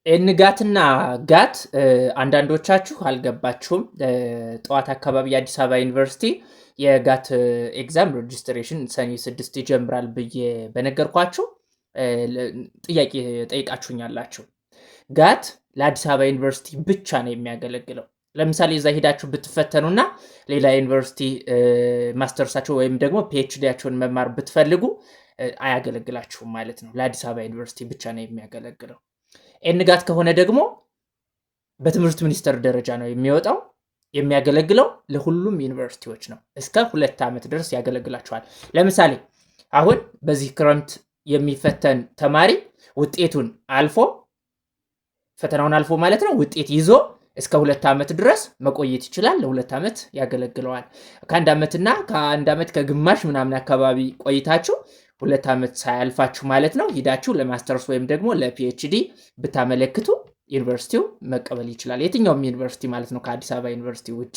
NGAT ና GAT አንዳንዶቻችሁ አልገባችሁም። ጠዋት አካባቢ የአዲስ አበባ ዩኒቨርሲቲ የ GAT exam registration ሰኔ 6 ይጀምራል ብዬ በነገርኳችሁ ጥያቄ ጠይቃችሁኛላችሁ። GAT ለአዲስ አበባ ዩኒቨርሲቲ ብቻ ነው የሚያገለግለው። ለምሳሌ እዛ ሄዳችሁ ብትፈተኑና ሌላ ዩኒቨርሲቲ ማስተርሳቸው ወይም ደግሞ PhD ያቸውን መማር ብትፈልጉ አያገለግላችሁም ማለት ነው። ለአዲስ አበባ ዩኒቨርሲቲ ብቻ ነው የሚያገለግለው። NGAT ከሆነ ደግሞ በትምህርት ሚኒስቴር ደረጃ ነው የሚወጣው። የሚያገለግለው ለሁሉም ዩኒቨርሲቲዎች ነው። እስከ 2 ዓመት ድረስ ያገለግላቸዋል። ለምሳሌ አሁን በዚህ ክረምት የሚፈተን ተማሪ ውጤቱን አልፎ፣ ፈተናውን አልፎ ማለት ነው፣ ውጤት ይዞ እስከ 2 ዓመት ድረስ መቆየት ይችላል። ለ2 ዓመት ያገለግለዋል። ከአንድ ዓመትና ከአንድ ዓመት ከግማሽ ምናምን አካባቢ ቆይታችሁ 2 ዓመት ሳያልፋችሁ ማለት ነው ሂዳችሁ ለማስተርስ ወይም ደግሞ ለ PhD ብታመለክቱ ዩኒቨርሲቲው መቀበል ይችላል። የትኛውም ዩኒቨርሲቲ ማለት ነው ከአዲስ አበባ ዩኒቨርሲቲ ውጪ።